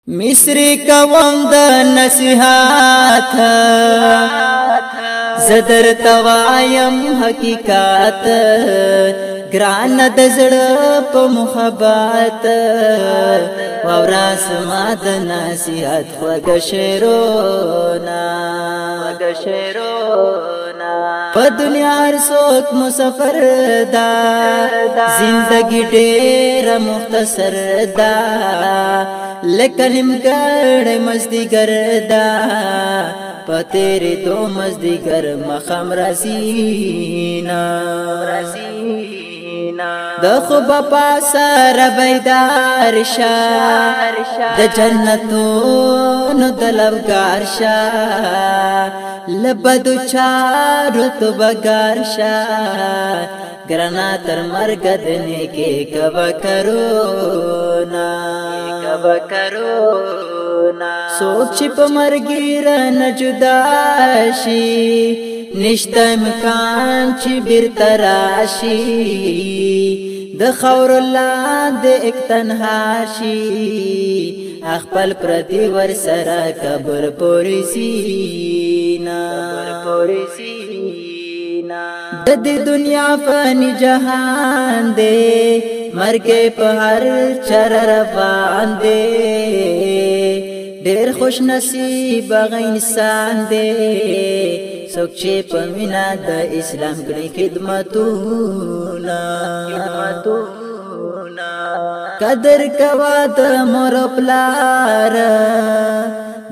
مصری کوم د نصیحت، زدر توایم حقیقت، ګران د زړه په محبت، وراس ما د نصیحت خوږ شعرونه، خوږ شعرونه. په دنیا هر څوک مسافر ده، زندگی ډېره مختصر ده، لکه نیمګړی مازدیګر ده، په تېرېدو مازدیګر ماښام راځینه. د خوب پاسره بیدار شه، د جنتونو د لوګار شه، له بدو چارو توبهګار شه، ګرانه تر مرګه د نیکې کوه کارونه، کوه کارونه. څوک چې په مرګي رانه جدا شي، نشته امکان چې بیرته راشي، د خاورو لاندې یک تنها شي، خپل پردي ورسره قبر پورې ځینه، پورې ځینه. د دې دنیا فاني جهان دی، مرګ په هر چر روان دی، ډېر خوش نصیب هغه انسان دی، څوک چې په مینا د اسلام کړي خدمتونه، خدمتونه. قدر کوا د مور پلار،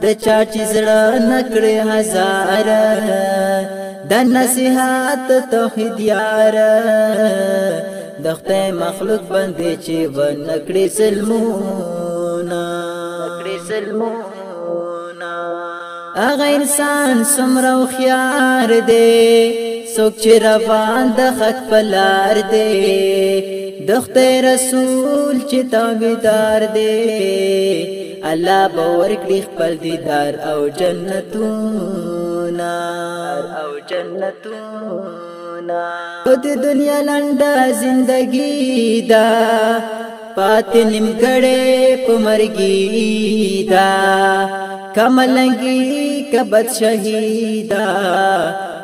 د چا چې زړه نکړي هزار، د نصیحت توحید یار، د خدای مخلوق باندې چې ونکړي ظلمونه، کړي ظلمونه. هغه انسان څومره هوښیار دی، څوک چې روان د حق په لار دی، د خدای رسول چې تابعدار دی، الله به ورکړي خپل دیدار او جنتونه، او جنتونه. په دې دنیا لنډه زندگی ده، پاتې نیمګړې په مرګي ده، کملنګي کبد شهیدا،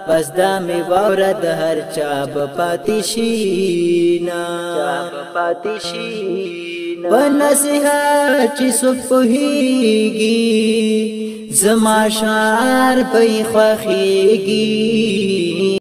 بس دا می واوره د هر چا به پاتې شي نه، چا به پاتې شي. په نصیحت چې څوک پوهیږي، زما شعر به یې خوښیږي.